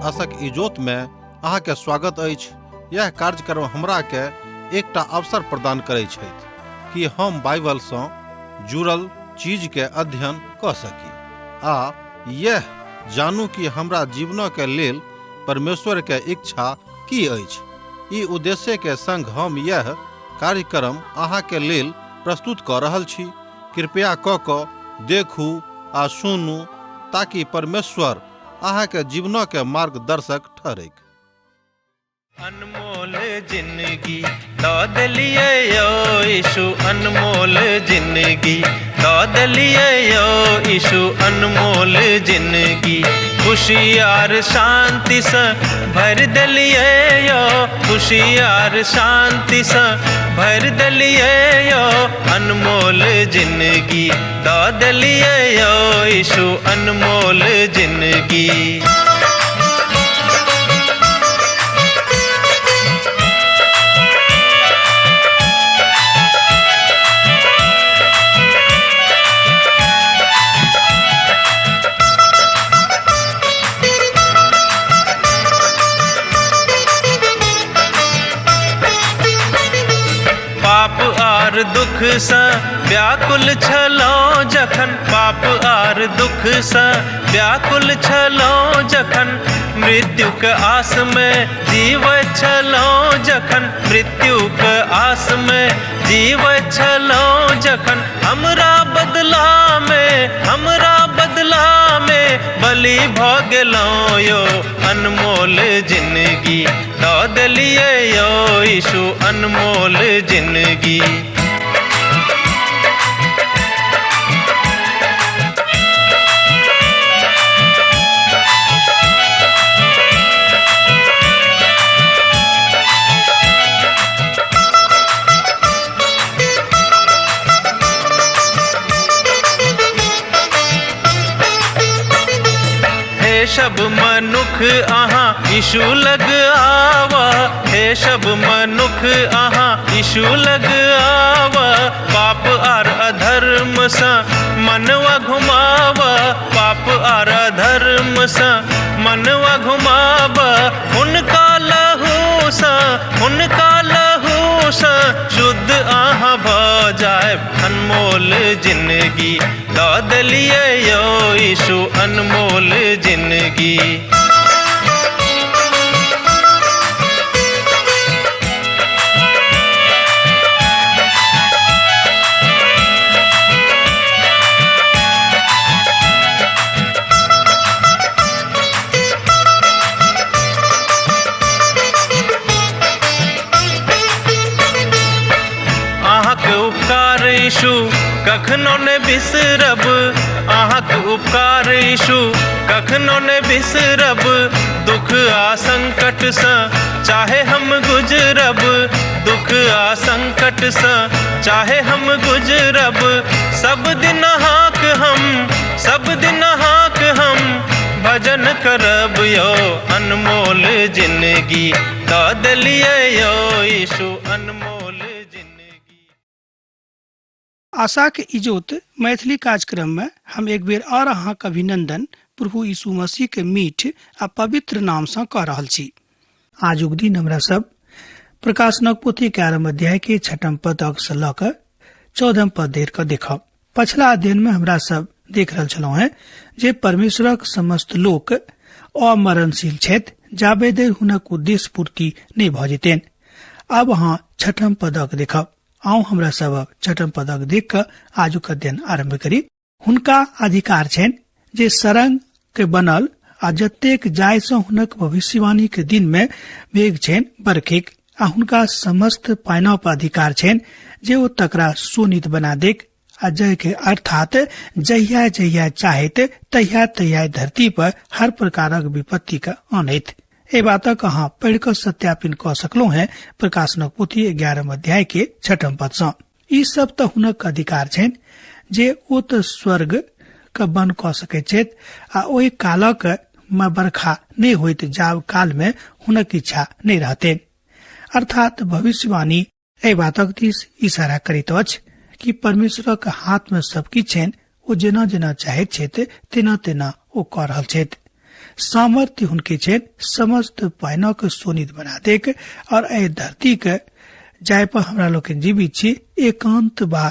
आशक इजोत में अहाँ के स्वागत अछि। यह कार्यक्रम हमरा के एकटा अवसर प्रदान करै छथि कि हम बाइबल सँ जुड़ल चीज के अध्ययन कऽ सकी आ यह जानू कि हमरा जीवनक के लेल परमेश्वर के इच्छा की अछि। ई उद्देश्य के संग हम यह कार्यक्रम अहाँ के लेल प्रस्तुत कऽ रहल छी। कृपया कऽ कऽ देखू आ सुनू ताकि परमेश्वर अहाँ के जीवनक के मार्गदर्शक ठहरैक। अनमोल जिंदगी दऽ देलियै यौ यीशु, अनमोल जिंदगी दऽ देलियै यौ यीशु, अनमोल जिंदगी खुशी आर शांतिसँ भरि देलियै यौ, खुशी आर शांतिसँ भरि देलियै यौ, अनमोल जिंदगी दऽ देलियै यौ यीशु, अनमोल जिंदगी। पाप आर दुख सँ व्याकुल छलहुँ जखन, पाप आर दुख सँ व्याकुल छलहुँ जखन, मृत्युक आस में जीवैत छलहुँ जखन, मृत्युक आस में जीवैत छलहुँ जखन, हमरा बदला में, हमरा बदला में बलि भऽ गेलहुँ यौ, अनमोल जिंदगी दऽ देलियै यौ यीशु, अनमोल जिंदगी। हे सब मनुख अहाँ यीशु लग आवा, हे सब मनुख अहाँ यीशु लग आवा, पाप आर अधर्म सँ मनवा घुमावा, पाप आर अधर्म सँ मनवा घुमावा, हुनका लहू सँ, हुनका लहू सँ शुद्ध अहाँ भऽ जायब, अनमोल जिंदगी दऽ देलियै यौ यीशु, अनमोल जिंदगी। अहाँके उपकार यीशु कखनो ने बिसरब, अहाँके उपकार यीशु कखनो ने बिसरब, दुख आ संकट सँ चाहे हम गुजरब, दुख आ संकट सँ चाहे हम गुजरब, सब दिन अहाँक हम, सब दिन अहाँक हम भजन करब यौ, अनमोल जिंदगी दऽ देलियै यौ यीशु, अनमोल जिंदगी। आशाक इजोत मैथिली कार्यक्रम में हम एक बेर और अहाँक अभिनंदन प्रभु यीशु मसीह के मीठ आ पवित्र नाम सँ कऽ रहल छी। आजुक दिन हमरा सब प्रकाशनक पोथी के 11 अध्याय के 6 पद सँ लऽ कऽ 14 पद धरि कऽ देखब। पछिला अध्ययन में हमरा सब देख रहल छलहुँ हेँ जे परमेश्वरक समस्त लोक अमरणशील छथि जाबे धरि हुनक उद्देश्य पूर्ति नहि भऽ जेतनि। आब अहाँ 6 पदक देखब। आउ हमरा सब 6 पदक देख कऽ आजुक अध्ययन आरंभ करी। हुनका अधिकार छनि जे सरंग के बनल आ जतेक जाय सँ हुनक भविष्यवाणी के दिन में मेघ छनि बरखिक, आ हुनका समस्त पाइना पर अधिकार छनि जे ओ तकरा शोणित बना देक आ जय के अर्थात जहिया जहिया चाहैत तहिया तहिया धरती पर हर प्रकारक विपत्ति के आनैत। एहि बातक अहाँ पढ़ि कऽ सत्यापन कऽ सकलहुँ हैं प्रकाशनक पोथी 11 अध्याय के 6 पद सँ। ई सब तऽ हुनक अधिकार छनि जे ओ तऽ स्वर्ग के बंद कऽ सकैत छथि आ ओहि कालक मे बरखा नहि होइत जाब काल मे हुनक इच्छा नहि रहतनि। अर्थात भविष्यवाणी एहि बातक दिस इशारा करैत अछि कि परमेश्वरक हाथ मे सब किछु छनि, ओ जेना जेना चाहैत छथि तेना तेना ओ कऽ रहल छथि। सामर्थ्य हुनके छनि समस्त पानिक सोनित बना देक और एहि धरती के जाय पर हमरा लोकनि जीवित छी एकांत बा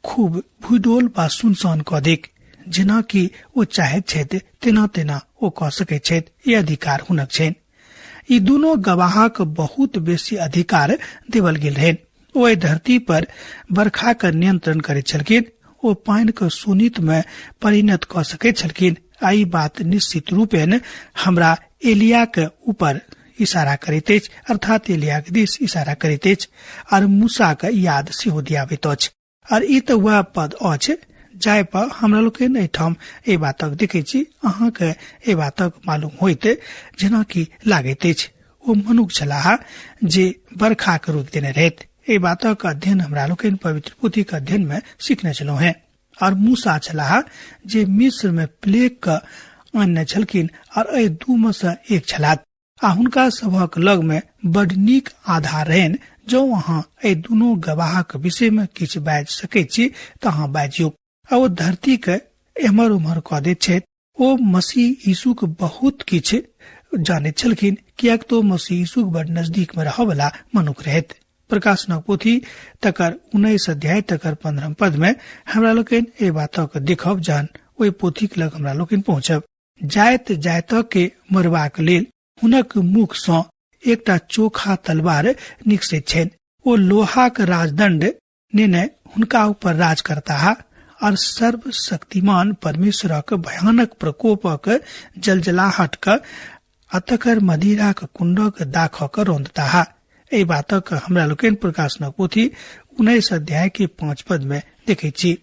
खूब भूडोल बा सुनसान कऽ देक। जेना कि ओ चाहैत छथि तेना तेना ओ कऽ सकैत छथि। ई अधिकार हुनक छनि। ई दुनू गवाहक बहुत बेसी अधिकार देवल गेल रहनि। ओ एहि धरती पर बरखा के नियंत्रण करैत छलखिन। ओ पानि के सोनित में परिणत कऽ सकैत छलखिन। आ ई बात निश्चित रूपेण हमरा एलिया के ऊपर इशारा करैत अछि, अर्थात एलिया के दिस इशारा करैत अछि और मूसा के याद सेहो दियाबैत अछि। और ई तऽ वएह पद अछि जाहि पर हमरा लोकनि एहिठाम एहि बातक देखै छी। अहाँके एहि बातक मालूम होइत जेनाकि लागैत अछि ओ मनुख छलाह जे बरखा के रोकि देने रहैत। एहि बातक अध्ययन हमरा लोकनि पवित्र पोथीक अध्ययन में सीखने छलहुँ हेँ। और मूसा छलाह जे मिस्र में प्लेग के आनने छलखिन और एहि दू में से एक छलाह आ हुनका सभक लग में बड नीक आधार रहनि। जौ अहाँ एहि दुनू गवाहक विषय में किछु बाजि सकैत छी तऽ अहाँ बाजियौ। आ ओ धरती के एम्हर उम्हर कऽ दैत छथि। ओ मसीह यीशुक बहुत किछु जानैत छलखिन, किएक तऽ ओ मसीह यीशुक बड नजदीक में रहयवला मनुख रहैत। प्रकाशनक पोथी तकर 19 अध्याय तकर 15 पद में हमरा लोकनि एहि बातक देखब जहन ओहि पोथीक लग हमरा लोकनि पहुँचब। जाइत जाइत के मरबाक लेल हुनक मुख सँ एकटा चोखा तलवार निकसैत छनि। ओ लोहाक राजदंड नेने हुनका ऊपर राज करताह और सर्वशक्तिमान परमेश्वरक भयानक प्रकोपक जलजलाहट क आ तकर मदिराक कुंडक दाखक रौंदताह। एहि बातक हमरा लोकनि प्रकाशनक पोथी 19 अध्याय के 5 पद में देखैत छी।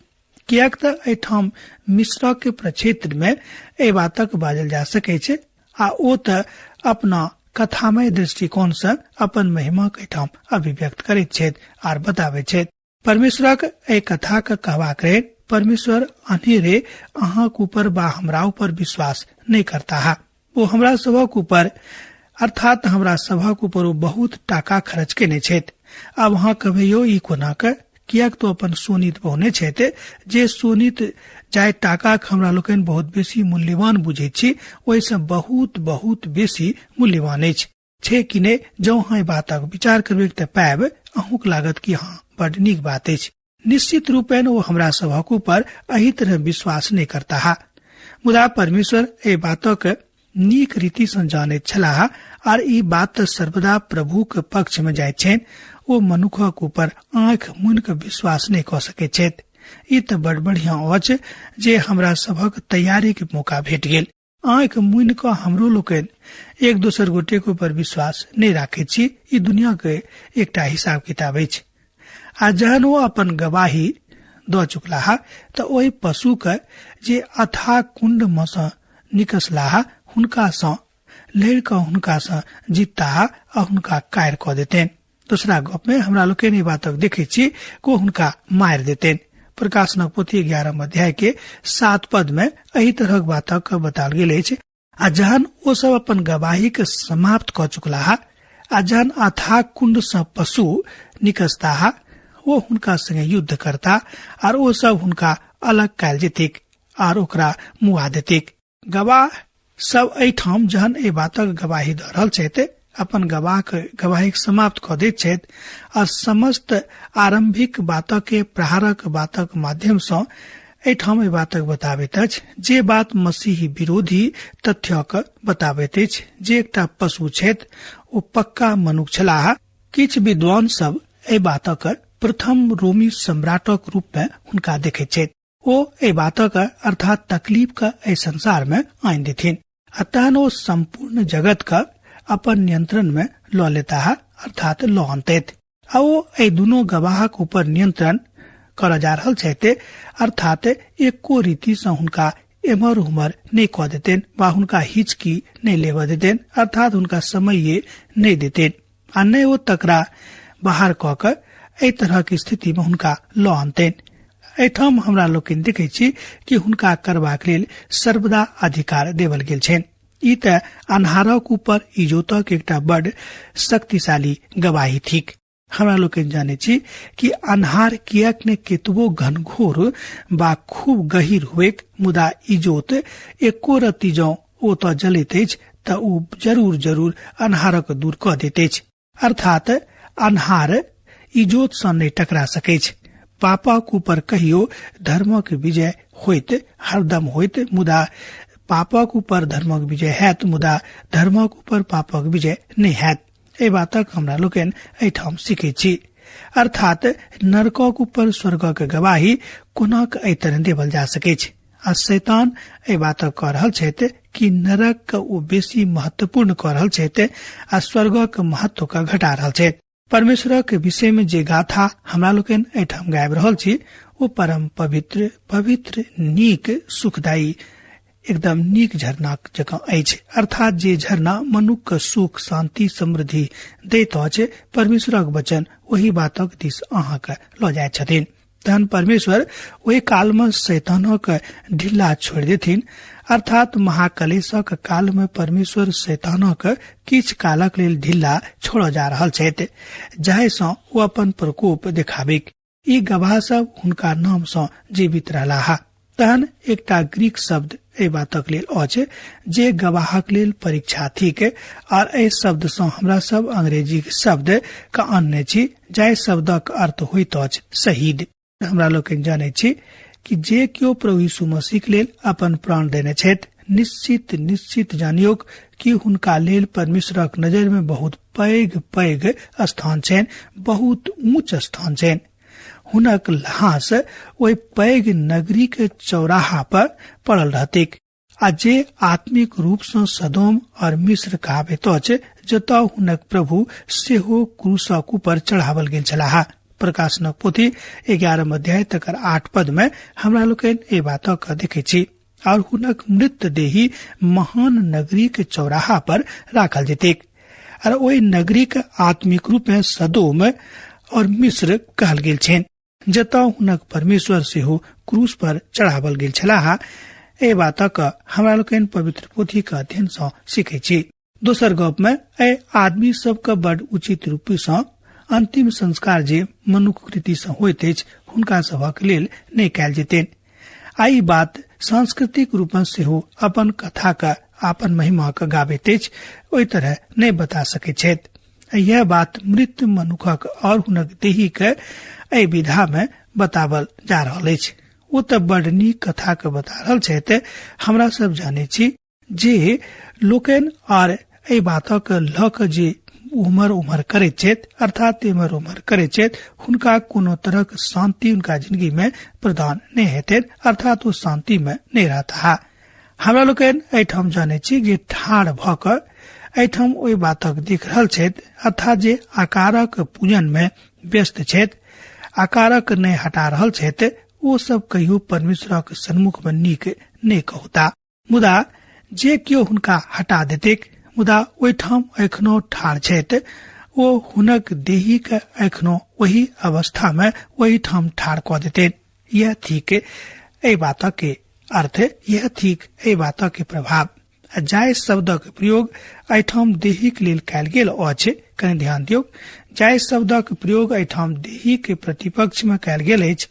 किएक तऽ एहिठाम मिश्र के प्रक्षेत्र में एहि बातक बाजल जा सकैत छै आ ओ तऽ अपना कथामय दृष्टिकोण से अपन महिमा के एहिठाम अभिव्यक्त करैत छथि आर बताबैत छथि। परमेश्वरक एहि कथा के कहबाक रहे परमेश्वर अनेरे अहाँक ऊपर बा हमरा ऊपर विश्वास नहि करता। ओ हमरा सभक ऊपर अर्थात हमरा सभक ऊपर ओ बहुत टाका खर्च केने छथि। आब अहाँ कहबैयो ई कोना के, किएक तो अपन सोनित बहने छथि। जे सोनित जाहि टाका हमरा लोकनि बहुत बेसी मूल्यवान बुझैत छी ओहिसँ बहुत बहुत बेसी मूल्यवान अछि छै कि नहि? जँ अहाँ एहि बातक विचार करबै तऽ पायब अहूँक लागत कि हाँ बड नीक बात अछि। निश्चित रूपेण ओ हमरा सभक ऊपर एहि तरह विश्वास नहि करताह। मुदा परमेश्वर एहि बातक नीक रीति सँ जानैत छलाह आर ई बात सर्वदा प्रभुक पक्ष में जाइत छनि। ओ मनुखक ऊपर आँखि मुनि कऽ विश्वास नहि कऽ सकैत छथि। ई तऽ बड़ बढ़िया अछि जे हमरा सभक तैयारी के मौका भेट गेल। आँखि मुनि कऽ हमरो लोकनि एक दोसर गोटे के ऊपर विश्वास नहि राखैत छी। ई दुनिया के एकटा हिसाब किताब अछि। आ जहन ओ अपन गवाही दऽ चुकलाह तऽ ओहि पशु के जे अथाह कुंड मे सँ निकसलाह हुनका सँ लड़ि कऽ हुनका सँ जीतताह आ हुनका कायर कऽ देतनि। दोसरा गप में हमरा लोकनि ई बातक देखै छी कि ओ हुनका मारि देतनि। प्रकाशनक पोथी 11 अध्याय के 7 पद में एहि तरहक बातक बताओल गेल अछि। आ जहन ओ सब अपन गवाही के समाप्त कऽ चुकलाह आ जहन अथाह कुंड सँ पशु निकसताह ओ हुनका संगे युद्ध करता आर ओ सब हुनका अलग कयल जेतिक आर ओकरा मुआ देतिक। गवाह सब एहिठाम जहन एहि बातक गवाही दऽ रहल छथि अपन गवाही समाप्त कऽ दैत छथि आ समस्त आरंभिक बातक के प्रहारक बातक माध्यम सँ एहिठाम एहि बातक बताबैत अछि जे बात मसीही विरोधी तथ्यक बताबैत अछि जे एकटा पशु छथि ओ पक्का मनुख छलाह। किछु विद्वान सब एहि बातक प्रथम रोमी सम्राटक रूप में हुनका देखैत छथि। ओ एहि बातक अर्थात तकलीफ के एहि संसार में आनि देथिन आ तहन ओ संपूर्ण जगत के अपन नियंत्रण में लऽ लेताह अर्थात लऽ अनतैथ आ ओ एहि दुनू गवाहक ऊपर नियंत्रण करऽ जा रहल छथि अर्थात एको रीति सँ हुनका एम्हर उम्हर नहि कऽ देतनि वा हुनका हिचकी नहि लेबऽ देतनि अर्थात हुनका समये नहि देतनि आ नहि ओ तकरा बाहर कऽ के एहि तरहक स्थिति में हुनका लऽ अनतनि। एहिठाम हमरा लोकनि देखै छी कि हुनका करबाक लेल सर्वदा अधिकार देवल गेल छनि। ई तऽ अन्हारक ऊपर इजोतक एकटा बड शक्तिशाली गवाही थिक। हमरा लोकनि जानै छी कि अन्हार किएक ने केतबो घनघोर बा खूब गहीर हुएक, मुदा इजोत एको रत्ती जौं ओ तऽ जलैत अछि तऽ ओ जरूर जरूर अन्हारक दूर कऽ दैत अछि। अर्थात अन्हार इजोत सँ नहि टकरा सकैछ। पापक ऊपर कहियो धर्मक विजय होइत हरदम होइत, मुदा पापक ऊपर धर्मक विजय हैत, मुदा धर्मक ऊपर पापक विजय नहि हैत। एहि बातक हमरा लोकनि एहिठाम सीखैत छी। अर्थात नरकक ऊपर स्वर्गक गवाही कोनाक एहि तरह देवल जा सकैछ। आ शैतान एहि बातक कऽ रहल छथि कि नरक के ओ बेसी महत्वपूर्ण कऽ रहल छथि आ स्वर्गक महत्व के घटा रहल छथि। परमेश्वरक विषय में जे गाथा हमरा लोकनि एहिठाम गाबि रहल छी ओ परम पवित्र पवित्र नीक सुखदायी एकदम नीक झरना जकाँ अछि। अर्थात जे झरना मनुख के सुख शांति समृद्धि दैत अछि, परमेश्वरक वचन ओहि बातक दिस अहाँके लऽ जाइत छथिन। तहन परमेश्वर ओहि काल में शैतानक ढिल्ला छोड़ि देथिन। अर्थात महाकलेशक काल में परमेश्वर शैतानक किछु कालक लेल ढिल्ला छोड़ऽ जा रहल छथि, जाहि सँ ओ अपन प्रकोप देखाबिक। ई गवाह सब हुनका नाम सँ जीवित रहलाह। तहन एकटा ग्रीक शब्द एहि बातक लेल अछि जे गवाहक लेल परीक्षा थिक, आर एहि शब्द सँ हमरा सब अंग्रेजी शब्द के आनने छी, जाहि शब्दक अर्थ होइत अछि शहीद। हमरा लोकनि जानैत छी कि जे केओ प्रभु यीशु मसीह के लेल अपन प्राण देने छथि, निश्चित निश्चित जानियोक कि हुनका लेल परमेश्वरक नजर में बहुत पैघ पैघ स्थान छनि, बहुत ऊंच स्थान छनि। हुनक लहास ओहि पैघ नगरी के चौराहा पर पड़ल रहतिक, आ जे आत्मिक रूप सँ सदोम और मिस्र कहाबैत अछि, जतऽ हुनक प्रभु सेहो क्रूसक ऊपर चढ़ावल गेल छलाह। प्रकाशनक पोथी 11 अध्याय तकर 8 पद में हमरा लोकनि एहि बातक देखै छी। और हुनक मृत देही महान नगरी के चौराहा पर राखल जेतैक, और ओहि नगरी के आत्मिक रूप में सदोम और मिस्र कहल गेल छनि, जतऽ हुनक परमेश्वर सेहो क्रूस पर चढ़ावल गेल छलाह। एहि बातक हमरा लोकनि पवित्र पोथी के अध्ययन सँ सीखै छी। दोसर गप में एहि आदमी सबके बड उचित रूप सँ अंतिम संस्कार जे मनुख कृति सँ होइत अछि हुनका सभक लेल नहि कयल जेतनि। आ ई बात सांस्कृतिक रूप में सेहो अपन कथा के अपन महिमा के गाबैत अछि, ओहि तरह नहि बता सकैत छथि। यह बात मृत मनुखक और हुनक देही के एहि विधा में बतावल जा रहल अछि। ओ तऽ बड नीक कथा के बता रहल छथि। हमरा सब जानै छी जे लोकनि आर एहि बातक लऽ कऽ जे उमर उमर करैत छथि, अर्थात एम्हर उमहर करैत छथि, हुनका कोनो तरहक शांति हुनका जिंदगी में प्रदान नहि हेतनि, अर्थात ओ शांति में नहि रहता। हमरा लोकनि एहिठाम जानै छी जे ठाढ़ भऽ कऽ एहिठाम ओहि बातक देख रहल छथि, अर्थात जे आकारक पूजन में व्यस्त छथि, आकारक नहि हटा रहल छथि, ओ सब कहियो परमेश्वरक सन्मुख में नीक नहि कहता। मुदा जे केओ हुनका हटा देतैक, मुदा ओहिठाम एखनो ठाढ़ छथि, ओ हुनक देही के एखनो ओही अवस्था में ओहिठाम ठाढ़ कऽ देतनि। यह थिक एहि बातक के अर्थ, यह थिक एहि बातक के प्रभाव। आ जाहि शब्दक प्रयोग एहिठाम देहीक लेल कयल गेल अछि, कनि ध्यान दियौ, जाहि शब्दक प्रयोग एहिठाम देही के प्रतिपक्ष में कयल गेल अछि,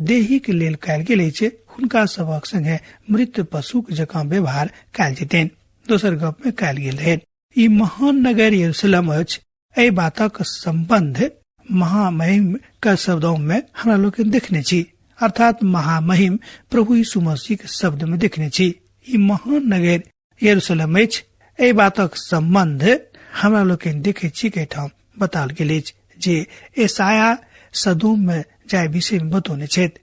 देही के लेल कयल गेल अछि, हुनका सभक संगे मृत पशुक जकाँ व्यवहार कयल जेतनि। दोसर गप में कयल गेल रहै। ई महान नगर यरूशलेम अछि। एहि बातक संबंध महामहिम के शब्दों में हमरा लोकनि देखने छी, अर्थात महामहिम प्रभु यीशु मसीह के शब्द में देखने छी। ई महान नगर यरूशलेम अछि। एहि बातक संबंध हमरा लोकनि देखै छी कि एहिठाम बताओल गेल अछि जे एसाया सदोम में जाय विषय में बतौने छथि।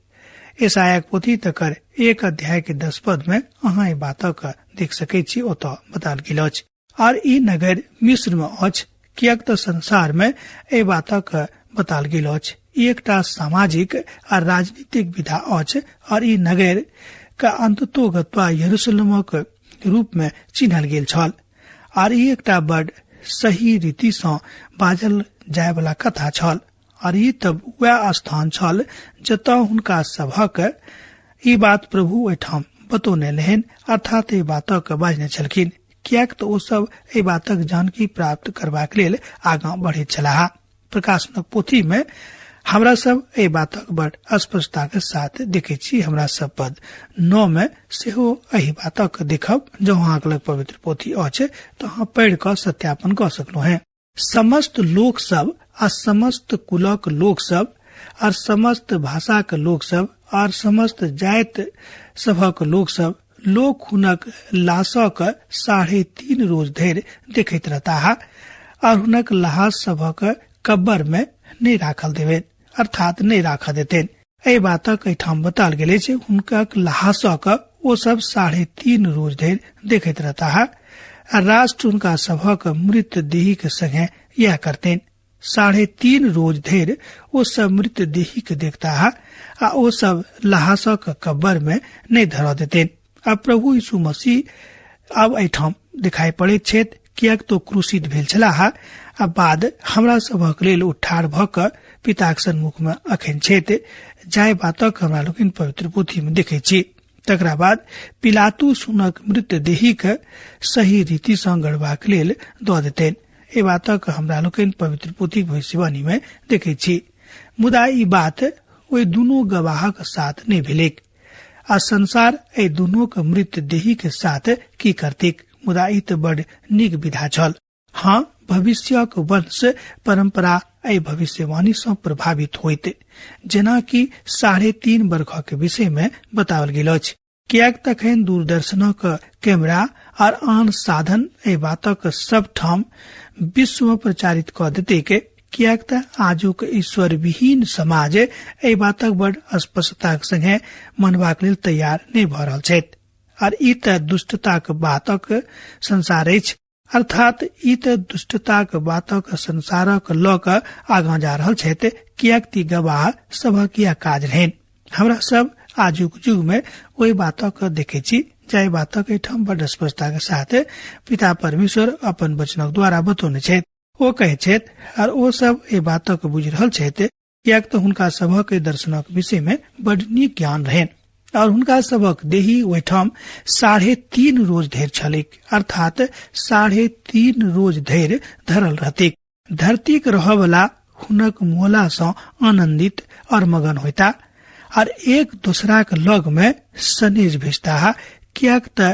एसायाक पोथी तकर 1 अध्याय के 10 पद में अहाँ एहि बातक देख सकै छी, ओतऽ बताओल गेल अछि। आर ई नगर मिस्र में अछि, किएक तऽ संसार में एहि बातक बताओल गेल अछि। ई एकटा सामाजिक आ राजनीतिक विधा अछि और ई नगर के अंततोगत्वा यरूशलेमक रूप में चिन्हल गेल छल। आर ई एकटा बड सही रीति सँ बाजल जाय वाला कथा छल। और ई तब वएह स्थान छल जतऽ हुनका सभक ई बात प्रभु ओहिठाम बतौने रहनि, अर्थात एहि बातक बाजने छलखिन, किएक तऽ ओ सब एहि बातक जानकारी प्राप्त करबाक लेल आगाँ बढ़ैत छलाह। प्रकाशनक पोथी में हमरा सब एहि बातक बड़ स्पष्टता के साथ देखे छी। हमरा सब पद 9 में सेहो एहि बातक देखब। जँ अहाँके लग पवित्र पोथी अछि तऽ अहाँ पढ़ि कऽ सत्यापन कऽ सकलहुँ हैं। समस्त लोक सब आ समस्त कुलक लोक सब और समस्त भाषा के लोक सब और समस्त जाति सभक लोक सब लोक हुनक लाशक 3.5 रोज धरि देखैत रहता और हुनक लहास सभक कब्बर में नहि राखल देवे, अर्थात नहि राख देतेन। एहि बातक एहिठाम बताल गेल अछि, हुनका लहासक ओ सब 3.5 रोज धरि देखैत रहता आ राष्ट्र हुनका सभक मृत देही के संगे यह करतेन। 3.5 रोज धरि ओ सब मृत देही के देखता आ ओ सब लहासक कब्बर में नहि धरा देतेन। अब प्रभु यीशु मसीह अब एहिठाम दिखाई पड़ैत छथि, किएक तो क्रूसित भेल छलाह आ बाद हमरा सभक लेल ओ ठाढ़ भऽ कऽ पिताक सन्मुख में अखन छथि, जाहि बातक हमरा लोकनि पवित्र पोथी में देखै छी। तकरा बाद पिलातुस हुनक मृत देही के सही रीति सँ गढ़बाक लेल दऽ देतनि। एहि बातक हमरा लोकनि पवित्र पोथीक भविष्यवाणी में देखै छी। मुदा ई बात ओहि दुनू गवाहक साथ नहि भेलैक आ संसार एहि दुनूक मृत देही के साथ की करतिक। मुदा ई तऽ बड़ नीक विधा छल। हाँ, भविष्यक वंश परंपरा एहि भविष्यवाणी सँ प्रभावित होइत, जेनाकि 3.5 बरख के विषय में बताओल गेल अछि। किएक तखन दूरदर्शनक कैमरा और आन साधन एहि बातक सब ठाम विश्व में प्रचारित कऽ देतैक। किएक तऽ आजुक ईश्वर विहीन समाज एहि बातक बड़ स्पष्टताक संगे मनबाक लेल तैयार नहि भऽ रहल छथि। और ई तऽ दुष्टताक बातक संसार अछि, अर्थात ई तऽ दुष्टताक बातक संसारक लऽ कऽ आगाँ जा रहल छथि। किएक ती गवाह सभक यह काज रहनि। हमरा सब आजुक युग में ओहि बातक देखे छी जाहि बातक एहिठाम बड़ स्पष्टता के साथ पिता परमेश्वर अपन वचनक द्वारा बतौने छथि। ओ कहै छथि और ओ सब एहि बातक बुझि रहल छथि, किएक तऽ हुनका सभक दर्शनक विषय में बड़ नीक ज्ञान रहनि और हुनका सभक देही ओहिठाम 3.5 रोज धरि छलैक, अर्थात 3.5 रोज धरि धरल रहतैक। धरतीक रहयवला हुनक मोला सँ आनंदित और मगन होता और एक दोसराक लग में सनेज भेजता, किएक तऽ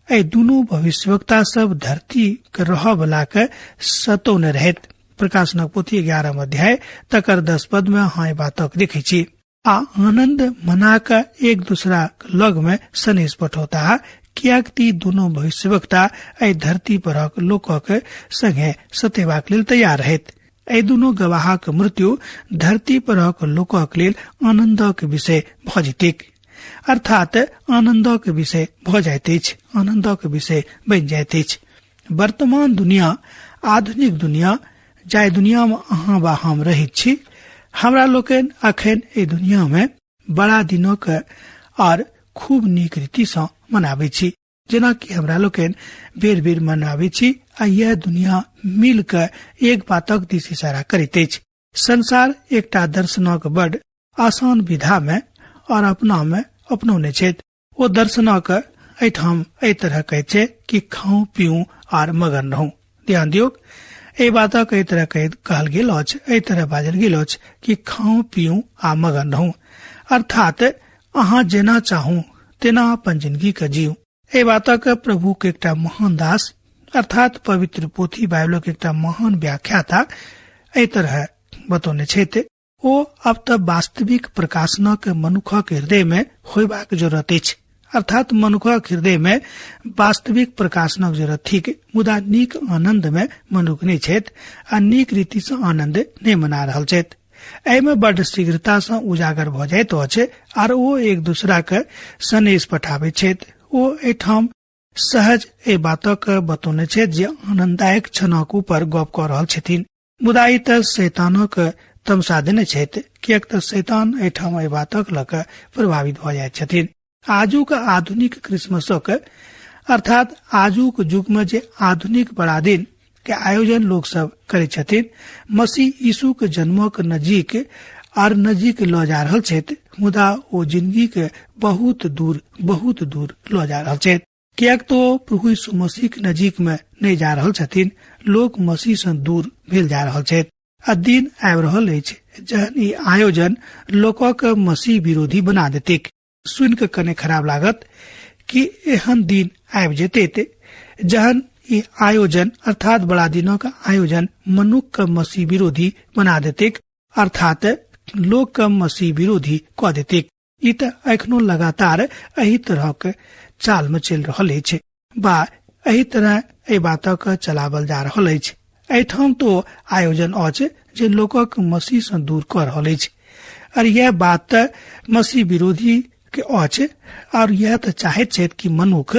एहि दुनू भविष्यवक्ता सब धरती के रहयवला के सतौने रहैत। प्रकाशनक पोथी 11 अध्याय तकर 10 पद में अहाँ एहि बातक देखै छी। आ आनंद मना कऽ एक दूसरा लग में सनेश पठौता, किएक ती दुनू भविष्यवक्ता एहि धरती परक लोकक संगे सतेबाक लेल तैयार रहैत। एहि दुनू गवाहक मृत्यु धरती परक लोकक लेल आनंदक विषय भऽ जेतैक, अर्थात आनंदक विषय भऽ जाइत अछि, आनंदक विषय बनि जाइत अछि। वर्तमान दुनिया, आधुनिक दुनिया, जाहि दुनिया में अहाँ वा हम रहैत छी, हमरा लोकनि अखन एहि दुनिया में बड़ा दिनक और खूब नीक रीति सँ मनाबै छी, जेनाकि हमरा लोकनि बेर बेर मनाबै छी। आ यह दुनिया मिल कऽ एक बातक दिस इशारा करैत अछि। संसार एकटा दर्शनक बड़ आसान विधा में और अपना में अपनौने छथि। ओ दर्शनक एहिठाम एहि तरह कहैत छै कि खाऊ पीऊ आर मगन रहू। ध्यान दियौ, एहि बातक एहि तरह कहल गेल अछि, एहि तरह बाजल गेल अछि कि खाऊ पीऊ आ मगन रहू, अर्थात अहाँ जेना चाहू तेना अपन जिंदगी के जीऊ। एहि बातक प्रभु के एकटा महान दास अर्थात पवित्र पोथी बाइबलक एकटा महान व्याख्याता एहि तरह बतौने छथि। ओ अब तऽ वास्तविक प्रकाशनक मनुखक हृदय में होयबाक जरूरत अछि, अर्थात मनुखक हृदय में वास्तविक प्रकाशनक जरूरत थिक। मुदा नीक आनंद में मनुख नहि छथि आ नीक रीति सँ आनंद नहि मना रहल छथि। एहिमे बड शीघ्रता सँ उजागर भऽ जाइत अछि आर ओ एक दूसरा के सनेश पठाबैत छथि। ओ एहिठाम सहज एहि बातक बतौने छथि जे आनंददायक क्षणक ऊपर गप कऽ रहल छथिन। मुदा ई तऽ शैतानक तमसा देने छथि, किएक तऽ शैतान एहिठाम एहि बातक लऽ कऽ प्रभावित भऽ जाइत छथिन। आजुक आधुनिक क्रिसमसक अर्थात आजुक युग में जे आधुनिक बड़ा दिन के आयोजन लोक सब करै छथिन, मसीह यीशु के जन्मक नजीक आर नजीक लऽ जा रहल छथि, मुदा ओ जिंदगी के बहुत दूर बहुत दूर लऽ जा रहल छथि। किएक तो प्रभु यीशु मसीह के नजीक में नहि जा रहल छथिन, लोक मसीह सँ दूर भेल जा रहल छथि। आ दिन आबि रहल अछि जहन ई आयोजन लोकक मसीह विरोधी बना देतेक। सुनि कऽ कने खराब लागत कि एहन दिन आबि जेते जहन ई आयोजन अर्थात बड़ा दिनक आयोजन मनुख के मसीह विरोधी बना देतेक, अर्थात लोक के मसीह विरोधी कऽ देतेक। ई तऽ एखनो लगातार एहि तरहक चाल में चलि रहल अछि बा एहि तरह एहि बातक चलावल जा रहल अछि। एहिठाम तो आयोजन अछि जे लोकक मसीह से दूर कऽ रहल अछि और यह बात मसीह विरोधी के अछि और यह तऽ चाहैत छथि कि मनुख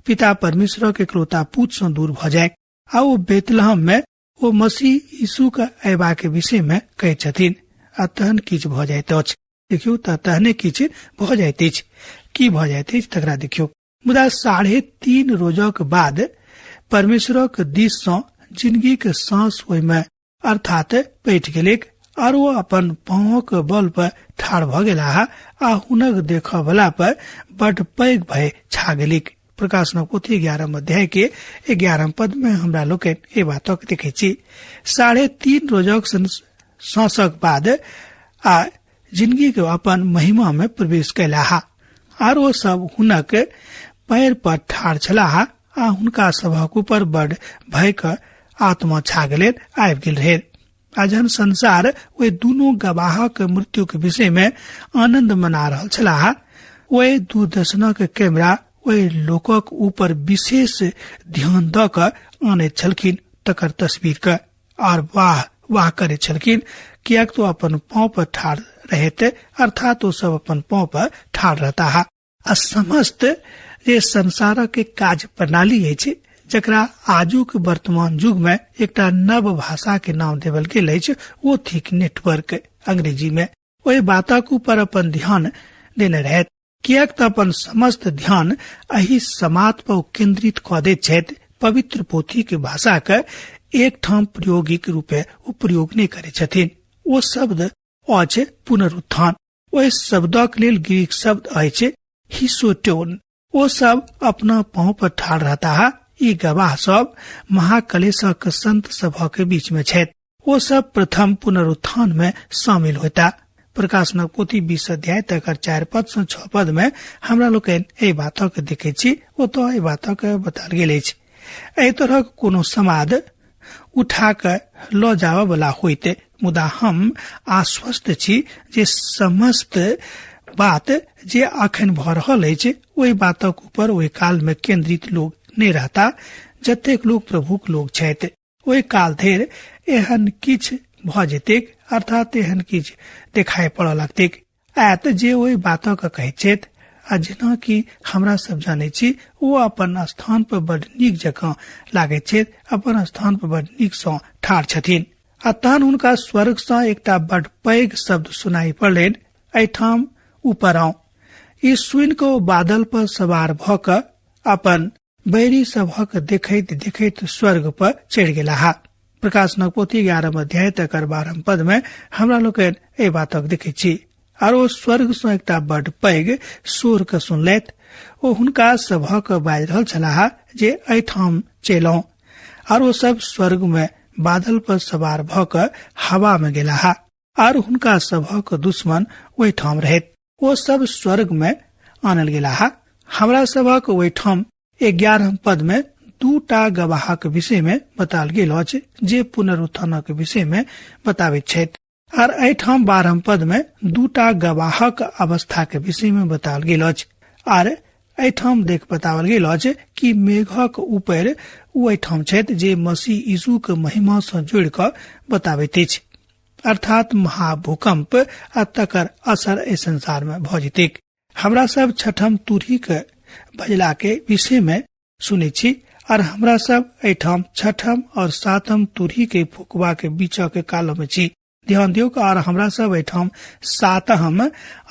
पिता परमेश्वर के इकलौता पुत्र से दूर भऽ जाय। आ ओ बेतलहम में ओ मसीह यीशु के अयबा के विषय में कहै छथिन आ तहन किछु भऽ जाइत अछि। देखियौ तऽ तहने किछु भऽ जाइत अछि। की भऽ जाइत अछि तकरा देखियौ। मुदा 3.5 रोजक बाद परमेश्वरक दिस सँ जिंदगी के सांस ओहिमे अर्थात पैठ गेलैक और ओ अपन पाँवक बल पर ठाढ़ भऽ गेलाह आ हुनक देखऽ वला पर बड पैघ भय छा गेलैक। प्रकाशनक पोथी 11 अध्याय के 11 पद में हमरा लोकनि एहि बातक देखै छी। 3.5 रोजक सांसक बाद आ जिंदगी के अपन महिमा में प्रवेश कयलाह आर ओ सब हुनक पैर पर ठाढ़ छलाह आ हुनका सभक ऊपर बड भय के आत्मा छा गेल आबि गेल रहे। आ जहन संसार ओहि दुनू गवाहक मृत्यु के विषय में आनंद मना रहल छलाह, ओहि दूरदर्शनक कैमरा ओहि लोकक ऊपर विशेष ध्यान दऽ कऽ आनैत छलखिन तकर तस्वीर के और वाह वाह करैत छलखिन, किएक तो अपन पाँव पर ठाढ़ रहैत, अर्थात ओ सब अपन पाँव पर ठाढ़ रहता। आ समस्त जे संसारक के कार्य प्रणाली अछि जकरा आजुक वर्तमान युग में एकटा नव भाषा के नाम देवल गेल अछि ओ थिक नेटवर्क अंग्रेजी में। ओहि बातक ऊपर अपन ध्यान देने रहैत, किएक तऽ अपन समस्त ध्यान एहि समाज पर केंद्रित कऽ दैत छथि। पवित्र पोथी के भाषा के एकठाम प्रायोगिक रूपे ओ प्रयोग नहि करै छथिन। ओ शब्द अछि पुनरुत्थान। ओहि शब्दक लेल ग्रीक शब्द अछि हिसोटोन। ओ सब अपना पाँव पर ठाढ़ रहता है। ई गवाह सब महाकलेशक संत सभक बीच में छथि। ओ सब प्रथम पुनरुत्थान में शामिल होता। प्रकाशनक पोथी 20 अध्याय तकर 4 पद सँ 6 पद में हमरा लोकनि एहि बातक देखै छी। ओतऽ एहि बातक बतायल गेल अछि। एहि तरहक कोनो समाद उठा कऽ लऽ जाबऽ वाला होइत, मुदा हम आश्वस्त छी जे समस्त बात जे अखन भऽ रहल अछि ओहि बातक ऊपर ओहि काल में केंद्रित लोग नहि रहता जतेक लोग प्रभुक लोग छथि। ओहि काल धरि एहन किछु भऽ जेतैक, अर्थात एहन किछु देखाइ पड़ऽ लगतैक आयत जे ओहि बातक कहैत छथि। आ जेना कि हमरा सब जानै छी ओ अपन स्थान पर बड नीक जकाँ लागैत छथि, अपन स्थान पर बड नीक सँ ठाढ़ छथिन। आ तहन हुनका स्वर्ग सँ एकटा बड पैघ शब्द सुनाई पड़लनि, एहिठाम ऊपर आउ। ई सुनि कऽ ओ बादल पर सवार भऽ कऽ अपन बैरी सभक देखैत देखैत स्वर्ग पर चढ़ि गेलाह। प्रकाशनक पोथी 11 अध्याय तकर 12 पद में हमरा लोकनि एहि बातक देखैत छी। आर ओ स्वर्ग सँ एकटा बड पैघ शोर के सुनलथि। ओ हुनका सभक बाजि रहल छलाह जे एहिठाम चलि आउ। आर ओ सब स्वर्ग में बादल पर सवार भऽ कऽ हवा में गेलाह आर हुनका सभक दुश्मन ओहिठाम रहैत। ओ सब स्वर्ग में आनल गेलाह। हमरा सभक ओहिठाम 11 पद में 2 गवाहक विषय में बतायल गेल अछि जे पुनरुत्थानक विषय में बताबैत छथि। आर एहिठाम 12 पद में 2 गवाहक अवस्था के विषय में बतायल गेल अछि। आर एहिठाम देख बताओल गेल अछि कि मेघक ऊपर ओ एहिठाम छथि जे मसीह यीशु के महिमा सँ जोड़ि कऽ बताबैत अछि, अर्थात महाभूकंप आ तकर असर एहि संसार में भऽ जेतैक। हमरा सब छठम तुरही के बजला के विषय में सुनै छी और हमरा सब एहिठाम छठम और सातम तुरही के फुकवा के बीच के काल में छी। ध्यान दियौ, और हमरा सब एहिठाम सातम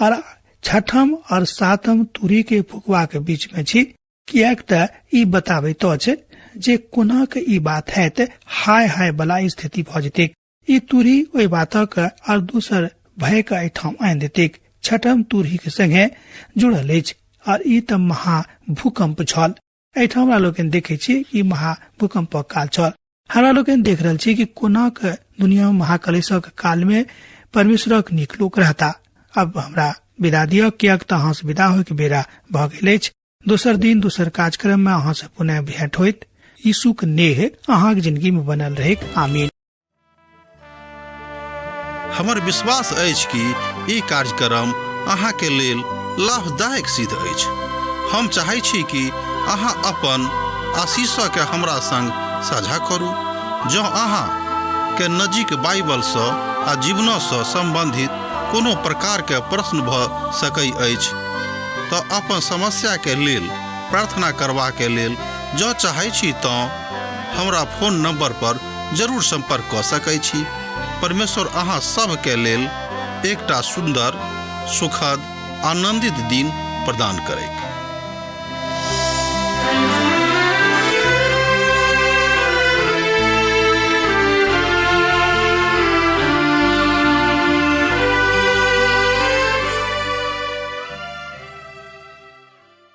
और छठम और सातम तुरही के फुकवा के बीच में छी, किएक तऽ ई बताबैत अछि जे कोना के ई बात हैत हाय हाय वाला स्थिति भऽ जेतैक। ई तुरही ओहि बातक और दोसर भय के एहिठाम आनि देतैक। छठम तुरही के संगे जुड़ल अछि और ई तऽ महाभूकंप छल। एहिठाम हमरा लोकनि देखै छी कि महाभूकंपक काल छल। हमरा लोकनि देख रहल छी कि कोना के दुनिया में महाकलेशक काल में परमेश्वरक नीक लोक रहता। अब हमरा विदा दिअ, किएक तऽ अहाँ से विदा होइके बेरा भऽ गेल अछि। दोसर दिन दोसर कार्यक्रम में अहाँ से पुनः भेंट होइत। यीशुक नेह अहाँक जिंदगी में बनल रहैक। आमीन। हमर विश्वास अछि कि ई कार्यक्रम अहाँके लेल लाभदायक सिद्ध अछि। हम चाहै छी कि अहाँ अपन आशीषके हमरा संग साझा करू। जँ अहाँ के नजीक बाइबलसँ आ जीवनसँ सम्बन्धित कोनो प्रकारके प्रश्न भऽ सकै अछि तऽ अपन समस्याके लेल प्रार्थना करबाके लेल जँ चाहै छी तँ हमरा फोन नंबर पर जरूर संपर्क कऽ सकै छी। परमेश्वर अहाँ सभके लेल एकटा सुन्दर, सुखद, आनंदित दिन प्रदान करैक।